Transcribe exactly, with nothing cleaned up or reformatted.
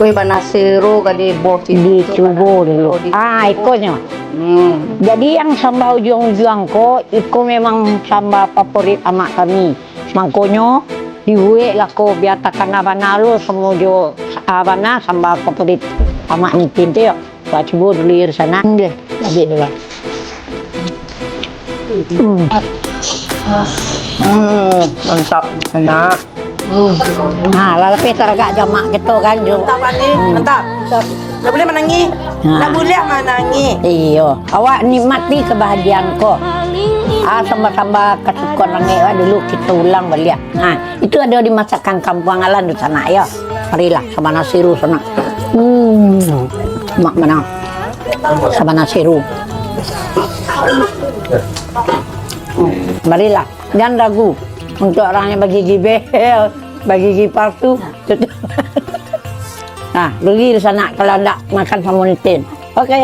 Weh, banasero ka diboh situ. Dicubo dulu. Oh, dicubo. Ah, ikonyo. Hmm. Jadi, yang samba ujuang-ujuang ko, iko memang samba favorit amak kami. Mangkonyo, dibuek lah ko, bia takana bana lo, samo jo, ah, bana samba favorit amak Nitin tu, yo. Wak cubo dulu, yo, di sana. Deh, ambiak dulu. Hmm. Hmm, mantap, enak. Hmm. Nah, lah lapeh taragak jamak kito kan, jo. Mantap, Ani. Hmm. Mantap. Ndak buliah manangih. Nah. Ndak buliah manangih. Iyo. Awak nikmati kabahagiaan ko. Ah, samba-samba kasukoan angek lah dulu, kito ulang baliak. Nah. Itu ado di masakan kampuang Alan tu, sanak, yo. Marilah, sabana siru, sanak. Hmm, mak mana? Sabana siru. Marilah, jangan ragu. Untuk orang yang bagigi behel, bagigi palsu. Nah, rugi di sanak kalau ndak makan samo Nitin. Oke.